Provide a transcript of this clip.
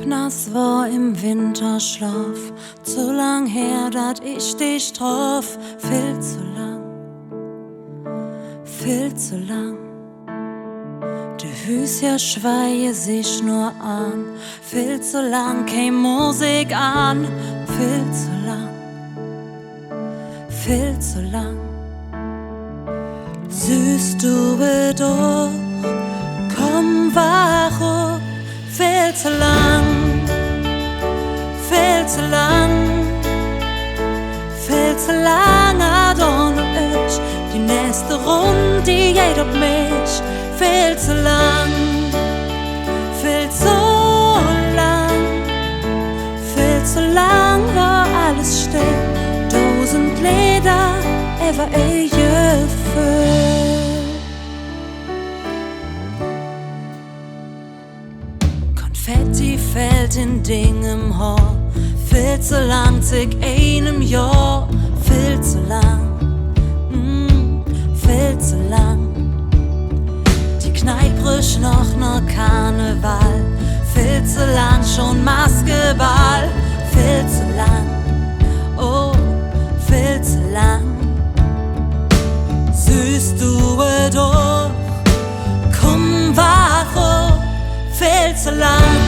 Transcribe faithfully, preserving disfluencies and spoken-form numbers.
Nass wor em Winterschloff, zo lang her, dat ich dich troff. Vill zo lang, vill zo lang. De Hüscher schweie sich nor aan, vill zo lang kein Musik aan, vill zo lang, vill zo lang. Sühs do et och? Kumm, waach op. Vill zo lang, vill zo lang, vill zo lang, ah, do noch ich. Die nächste Runn, die geiht op mich. Vill zo lang, vill zo lang, vill zo lang wor alles stell. Dusend Leeder, ävver ei Geföhl. Konfetti fällt en dingem Hoor. Vill zo lang, zick einem Johr. Vill zo lang, mm, vill zo lang. Die Kneip röch noch noh Karneval. Vill zo lang schon Maskeball. Vill zo lang, oh, vill zo lang. Sühs do et och? Kumm, waach op. Vill zo lang,